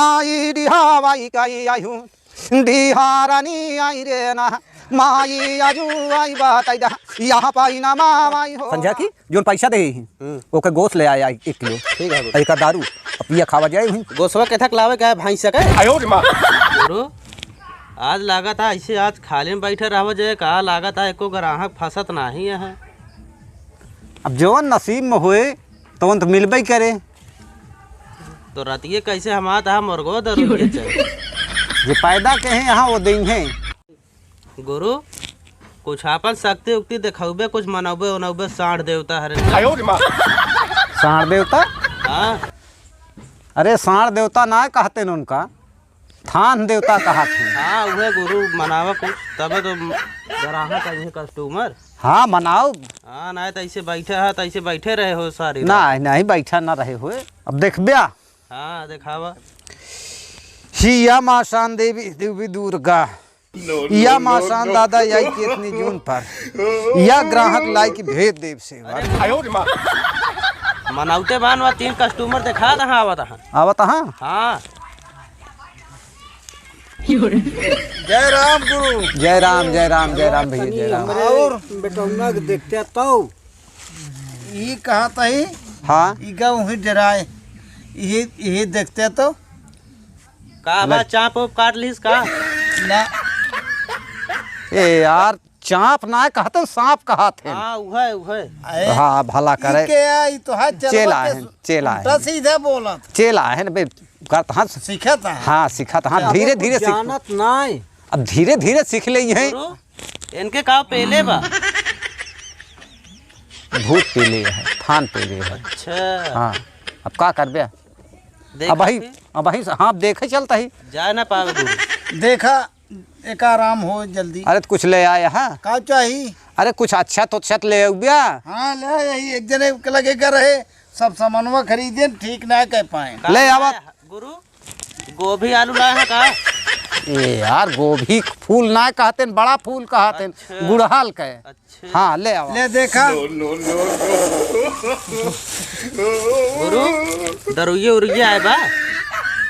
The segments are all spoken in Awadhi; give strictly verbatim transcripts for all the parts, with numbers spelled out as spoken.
आई डिहावाई कई आयु, डिहारनी आई रे ना, माई आजू आई बात आई दा, यहाँ पाई ना मामाई हो। संझा की जोन पैसा दे ही, हम्म। ओके गोस ले आया एक किलो। ठीक है, गुरु। एक दारू, अब पिया खावा जाए वहीं। गोसवा के थक लावे का है भैंस के? आयो रे माँ। गुरु, आज लागत है ऐसे आज खाली में बैठे रहबो जे का लागत है एको ग्राहक फंसत नाही है। अब जवन नसीब में होए तवन तो मिलबे करे। तो रतिये कैसे हम आता है मुर्गो दरुइये चल। जे पैदा के हैं यहाँ वो दिन है। गुरु, कुछ आपन शक्ति उक्ति देखौबे, कुछ मनौबे उनौबे, साँढ़ देवता हरे। आयो रे माँ। साँढ़ देवता? हाँ। अरे, साँढ़ देवता ना कहते न उनका, थान देवता कहत हैं। हाँ, उहे गुरु मनावा कुछ, तबे तो ग्राहक आई है, customer। हाँ, मनाओ। हाँ, ना तो ऐसे बैठे है, तो ऐसे बैठे रहे हो सारी ना, रात। नहीं, बैठा ना रहे हो। अब देखब्या। हाँ, देखावा। हिया माँ शान देवी, देवी दुर्गा। या माँ शान दादा, या कितनी जून पर, या ग्राहक लाई की भेद देव सेवा। मनौते बान वा तीन customer देखा दहा आवत हा। आवत हा? हाँ। जय राम गुरु। जय राम, जय राम, जय राम भैया, जय राम। और बेटौना के देखते तो ई कहा तही। हाँ। ई गा वहीं डराए। ये, ये देखते तो। का बा, चाँप ओप काट लीस का? ना। ए यार, चाँप ना कहत हैं, साँप कहत हैं। हाँ, उहे, उहे। अरे, हाँ, भला करे। ई के आ, ई तो हाथ चेला चलबा के हैं, चेला उल्टा हैं। सीधा बोलत। चेला हैं बे, करत हाँ। सीखत हैं। हाँ, सीखत हाँ, धीरे धीरे सीख। जानत नाई। अब धीरे धीरे सीख ले हैं। गुरु, इनके का पेले बा? भूत पेले है, थान पेले है। अच्छा। हाँ, अब का करबे? देखा अबही, फिर? अबही से, हाँ, देखे चलता ही। जाए ना पावे गुरु। देखा, एक आराम हो जल्दी। अरे, तो कुछ ले आए, हाँ? का चाही? अरे, कुछ अच्छा तो अच्छा ले आउबिया। हाँ, ले आई, एक जने के लगे का रहे, सब सामानवा खरीदे, ठीक ना कह पाए। का ले आवा। गुरु, गोभी आलू लाए हैं का? ए यार, गोभी फूल ना कहते हैं, बड़ा फूल कहते हैं, अच्छा। गुड़हल का है। अच्छा। हाँ, ले आवा। ले देखा। गुरु, दरुइये उरुइये आए बा?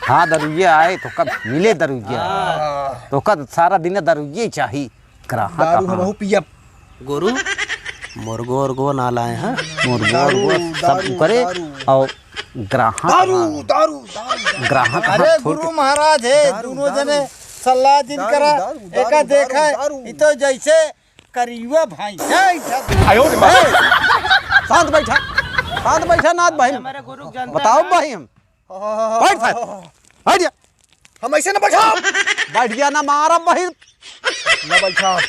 हाँ, दरुइये आए, तो कब मिले दरुइये? हाँ। तो कब सारा दिन दरुइये चाही? ग्राहक दारू कहाँ? हमहू पियब। गुरु, मुर्गो उर्गो ना लाए हैं? मुर्गो दारू, उर्गो सब दारू, करे दारू। और ग्राहक दारू, कहाँ? दारू, दारू, दारू। ग्राहक अरे कहाँ? छोड़ गुरु के महाराज है, दारू, दोनों दारू। जने सलाह जिन दारू, करा, दारू, एका दारू, देखा, दारू, दारू। ई तो जैसे करियुआ भैंसा ऐसा। आयो रे माँ। ए, शांत बैठा, शांत बैठा, नाथ भाई। हमारे गुरु जनता बताओ है। भाई हम। बैठ साहब, बैठ जा। हम ऐसे न बैठा। बैठ गया ना मारा भाई। न बैठा।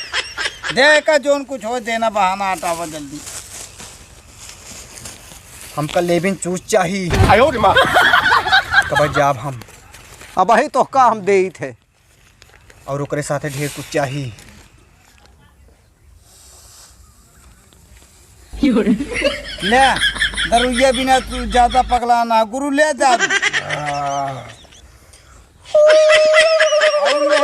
दे का जोन कुछ हो देना बहाना हटावा जल्दी। हमका लेबिन चूस चाही। आयो रे माँ। कब जाब हम? अबही तोहका हम देइत है। और ओकरे साथे ढेर कुछ चाही। ले, दरुइया बिना तू ज्यादा पगला ना, गुरु ले दारू। और ले।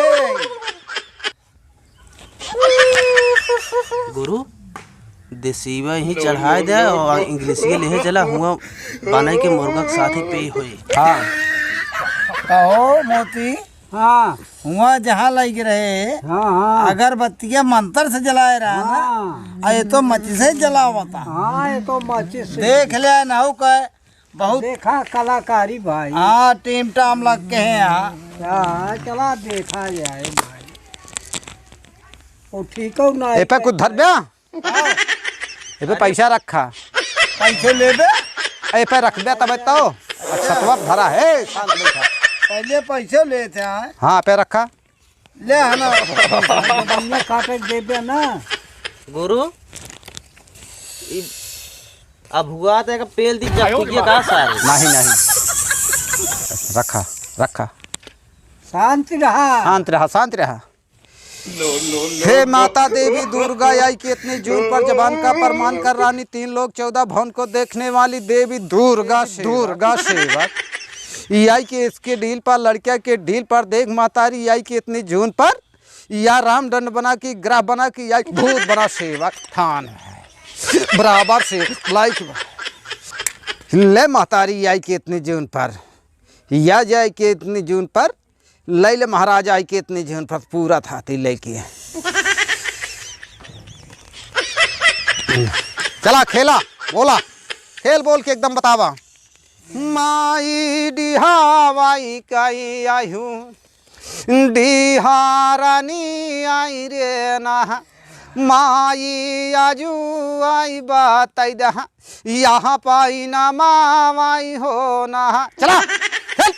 गुरु, देसीवा ही चढ़ाए दे और इंग्लिशिया लेहे चला, हुआ बनाई के मुर्गा के साथे पे होई। हाँ। कहो मोती। हाँ। हुआ जहाँ लग रहे, हाँ, हाँ। अगरबत्तिया मंत्र से जलाए रहा ना, हाँ। आ ये तो माचिस से जलावता। हाँ, ये तो माचिस से। देख ले ना हो कहे, बहुत देखा कलाकारी भाई। हाँ, टीम टाम लग के हैं यहाँ। हाँ, चला देखा जाए भाई। वो ठीक हो ना ए पे कुछ धर ब्या? हाँ। ए पे पैसा रखा। पैसे लेबे? ए पे रख ब्या तब तो। अच्छा, तो अब धरा है, शांत बैठा। पहले पैसे लेते हैं। हाँ, पे रखा। ले है ना। बढ़िया काटे के देबे ना। गुरु, ई अब हुआ तो एक पेल दी चक्की के का सारे? नहीं, नहीं। रखा, रखा। शांत रहा। शांत रहा, शांत रहा। हे माता देवी दुर्गा, आई के इतनी जून पर जबान का प्रमाण कर रानी, तीन लोग चौदह भवन को देखने वाली देवी दुर्गा सेवक। दुर्गा सेवक। ई आई के इसके डील पर, लड़किया के डील पर, देख मातारी, आई के इतनी जून पर, या राम दंड बना की, ग्रह बना की, या भूत बना सेवक थान है। बराबर से लाइक बा। ले मातारी, आई के इतनी जून पर। या जाए के इतनी जून पर, लैले महाराज आई के इतनी जून पर पूरा थाती लैके। चला खेला, बोला, खेल बोल के एकदम बतावा। माई डिहावाई कई आयु, डिहारनी आई रे ना, माई आजू आई बताई दहा, यहाँ पाई ना मावाई हो ना। चला, चल।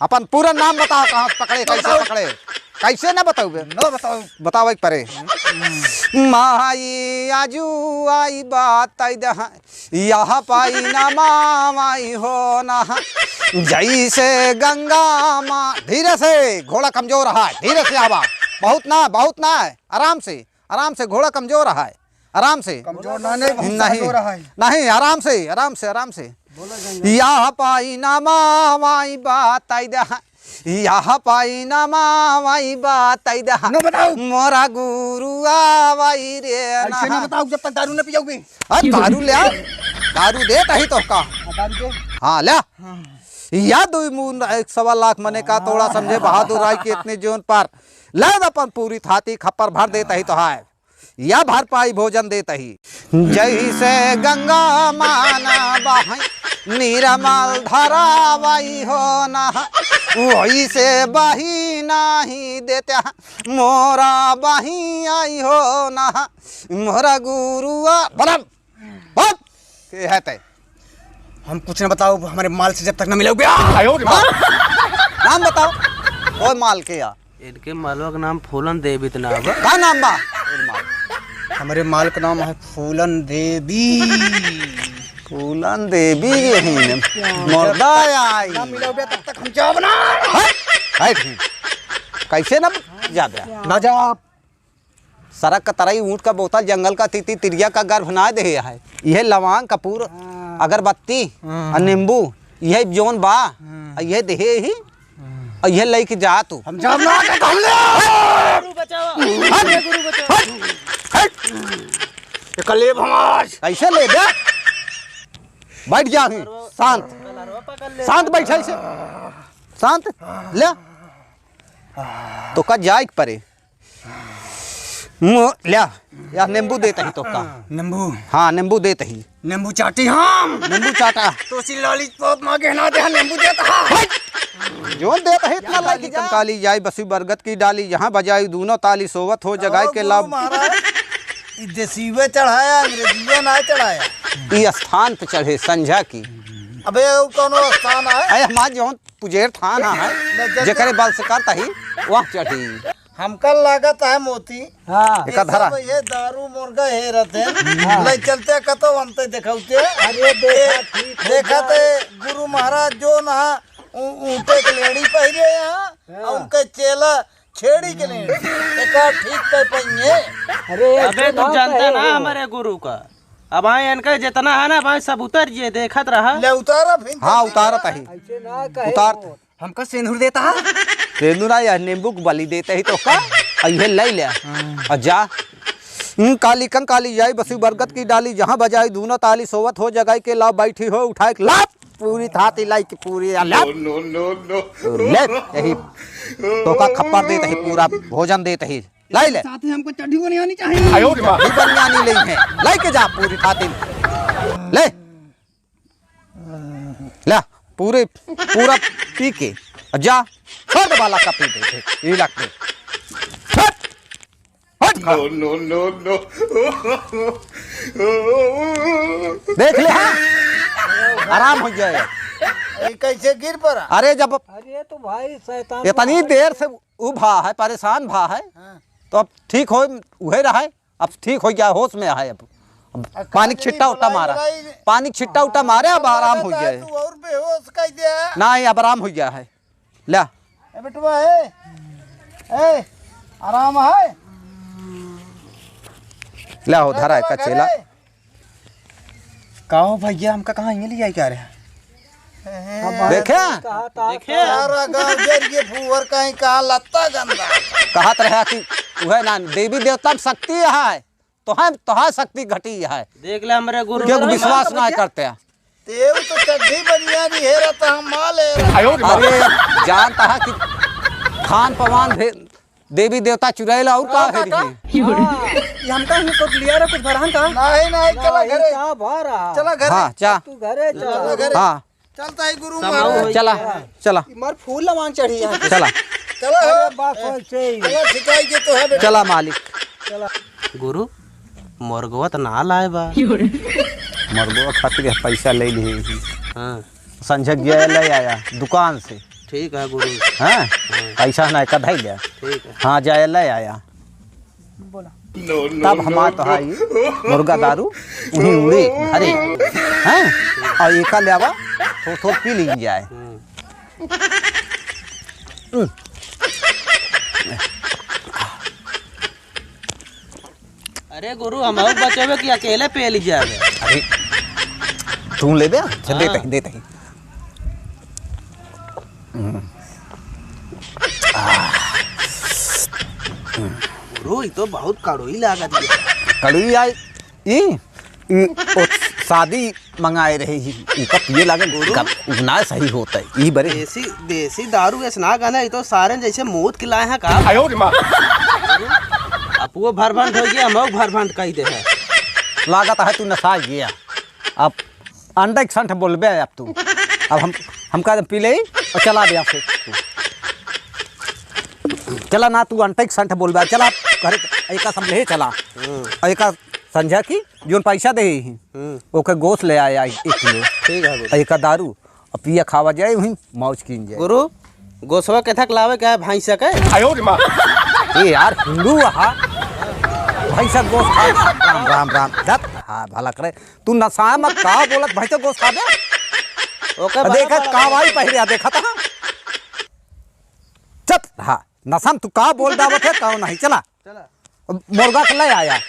अपन पूरा नाम बताओ, कहाँ से पकड़े, कैसे बताओ। पकड़े, कैसे ना बताओ बे? ना बताओ। बतावे के परे। माई आजू आई बताई दहा, यहाँ पाई ना मावाई हो ना, जैसे गंगा माँ। धीरे से, घोड़ा कमजोर है, धीरे से आवा। बहुत ना, बहुत ना है, आराम से, आराम से, घोड़ा कमजोर है, आराम से। कमजोर ना, नहीं, बहुत नहीं, कमजोर है। नहीं, आराम से, आराम से, आराम से। बोलो गंगा। यहाँ पाई ना मावाई बताई दहा, यहाँ पाई ना मावाई बताई दहा। ना बताओ। मोरा गुरु आवाई रे ऐसे ना ना। बताओ, जब तक दारू ना पियोगे। अरे दारू ले आ, दारू देत ही तो का। हाँ, दारू दे। हाँ, ले आ। हाँ। या दुई मून एक सवा लाख मने का तोड़ा समझे बहादुर राय के इतने जीवन पार। ले अपन पूरी थाती खप्पर भर देत ही तो है। या भर पाई भोजन देत ही। जैसे गंगा माना बहई, निर्मल धरावई हो ना, वैसे बही नाही देते, मोरा बही आई हो ना, मोरा गुरुआ। बलम, बल, के है तै? हम कुछ ना बताओ, हमारे माल से जब तक ना मिलोगे। आयो रे माँ। हाँ? नाम बताओ, कोई माल के या? इनके मालवा का नाम फूलन देवी त ना बा। का नाम बा? हमरे माल का नाम है फूलन देवी। फूलन देवी यही ने। मुर्दा आई। ना मिलोगे तब तक हम जाब ना। हट, हट ही। कैसे ना जाबे? ना जाब। सड़क का तरई, ऊँट का बोतल, जंगल का तीती, तिरिया का गर्भ ना देहे है। यह लवांग, कपूर, हाँ। अगरबत्ती, हाँ। और नींबू, यह जौन बा, हाँ। और यह देहे ही, हाँ। और यह लइके जा तू। हम जाब ना, आके कहले। गुरु बचाओ, हट! गुरु बचाओ। हट! हट! ये का लेब हम आज। कैसे लेबे? बैठ जा ही, शांत। शांत बैठ ऐसे। शांत, ले। तो का जाए के परे। मु-, ल्या, या नींबू देत ही तो का। नींबू? हाँ, नींबू देत ही। नींबू चाटी हम। नींबू चाटा। तो सी lollipop मांगे ना दे, नींबू देत हा। हट! जोन देत ही इतना काली लगी जा। कंकाली जाई बसी बरगद की डाली, यहाँ बजाई दूनों ताली सोवत हो जगाई आओ के गुरु लाभ। महाराज, ई देसीवे चढ़ाया, अंग्रेजीवे ना चढ़ाया। ई स्थान पे चढ़े संझा की। अबे, वो कौनो स्थान है? अरे, हमार जौन पुजेर थान है, मैं जब जेकरे बल से करता ही, वहाँ चढ़ी। हमका लागत है मोती, हाँ। ये एका धरा। सब ये दारू मुर्गा हे रहते हैं, हाँ। ले चलते कतो हमते दिखाते। अरे देखा, ए, ठीक है, देखा जा। ते गुरु महाराज जो ना ऊ-, ऊँटे के लेड़ी पहिरे यहाँ, हाँ। और उनके चेला छेड़ी के लेड़ी, एका ठीक कर पाएंगे। अरे, अबे, ऐसे तू ना जानता कहे ना हो। हमारे गुरु का। अब हाँ, इनका जितना है ना, अब हाँ, सब उतर जिए, देखत रहा। ले उतारा फिर हाँ, जल्दी उतारत करा। ही। ऐसे ना कहे उतार। हो। हमका सेंधुर देता है। सेंधुर ना, यह नींबू की बली देते ही तो का? और यह ले ले। हाँ। और जा। हम्म, काली कंकाली जाई बसी बरगद की डाली, जहाँ बजाई दूनों ताली, सोवत हो जगाई के लाभ, बैठी हो उठाए के लाभ, पूरी थाती लाई की पूरी आ लाभ। No, no, no, no। ले, यही तोका खप्पर देते ही, पूरा भोजन देते ही। लाई ले। साथ में हमको चड्ढी बनियानी चाहिए। आयो रे माँ। चड्ढी बनियानी ले है। लाई के जा पूरी थाती। ले। ले, पूरे, पूरा पी के। जा। छोड़ दे बाला का पी दे, दे, ये लग दे। हट। हट खा। No, no, no, no। देख ले, हाँ। आराम हो जाए। ये कैसे गिर पड़ा? अरे जब अरे तो भाई शैतान इतनी देर से उ भा है, परेशान भा है, हाँ। तो अब ठीक हो, उहे रहा है, अब ठीक हो गया, होश में है अब। अब अब पानी का छिट्टा उट्टा मारा, पानी छिट्टा उट्टा मारे, अब आराम हो गया है। तू और बेहोश कर दिया। नहीं, अब आराम हो गया है। ले। ए बेटवा, ए, ए, आराम है? ले हो, धरा है कचेला। का हो भैया, हमका कहाँ ये ले जाए क्या रहे? देखे? देखे? सारा गाँव जर के फूहर कहीं कहाँ लत्ता गंदा। कहत रहा कि वह ना देवी देवता में शक्ति है, तो हम तोहार शक्ति घटी है। देख ले हमरे गुरु क्यों का विश्वास ना करते हैं? तेउ तो चड्ढी बनियान हेरत ह, हम माल हेरत ह। अरे, जानत ह कि खान पवान भे-, देवी देवता चुराइला अउर का हेरी है? हाँ, ये हमका ही कुछ लिया रे, कुछ भरहन का? नहीं, नहीं, चला घरे। का भरा? चला घरे। हाँ, जा। तू घरे चला। चला घरे। हाँ। चलता है गुरु महाराज। चला, चला। मार फूल लवान चढ़ी यहाँ पे। चला। चला हो। अरे बाप रे, चल। चला, ठिकाई के तो है बेटा। चला मालिक। चला। गुरु, मुर्गवा त ना लाए बा। मुर्गवा खातिर पैसा ले लिए ही। हाँ। संझक गया ले आया दुकान से। ठीक है गुरु। हाँ? हाँ। पैसा ना का धई ले। ठीक है। हाँ, जाए ले आया। बोला। तब हम तो हाई मुर्गा दारू उहीं उड़े घरे। हाँ? अउर एका ले आवा, थो, थो पी ली जाए। हाँ। हम्म। अरे गुरु, हमहू बचेबे कि अकेले पे ली जाबे? अरे, तू लेबे? अच्छा, देत ही, देत ही। हम्म। गुरु, ई तो बहुत कड़ुई लागत है। कड़ुई आई, ई, ई, ओ, शादी मंगाए रहे ही, उका पिए लागे, गुरु? गप, उ ना सही होता है, ई बरे। देसी, देसी दारू ऐसे ना गाना, ई तो सारे जैसे मूत के लाए हैं का? आयो रे माँ। गुरु, अब वो भरभंट हो गया, हम भरभंट कही दे है। लागत है तू नशा गया। अब अंडा एक संठ बोलबे अब तू। अब हम, हमका पी ले अउर चला दे यहाँ से तू। चला ना तू अंडा एक संठ बोलबे, चला घरे एका सब ले चला। हम्म। अउर एका संझा की जोन पैसा दे ही, हम्म। ओके गोस ले आया एक किलो। ठीक है गुरु। अउर एका दारू, अउर पिया खावा जाए, वहीं मौज कीन जाए। गुरु, गोसवा केथक लावे के है भैंसा के? आयो रे माँ। ए यार, हिंदू हा, भैंसा गोस खा, राम, राम, राम, धत, हाँ, भला करे। तू नशा में का बोलत, भैंसा गोस खा दे? ओके, अ, देखा, बड़ा, बड़ा, कावाई बड़ा। पहिरे, देखा था? चत, हाँ, नशा में तू का बोल दावत है, का नहीं, चला। चला। मुर्गा के ले आया।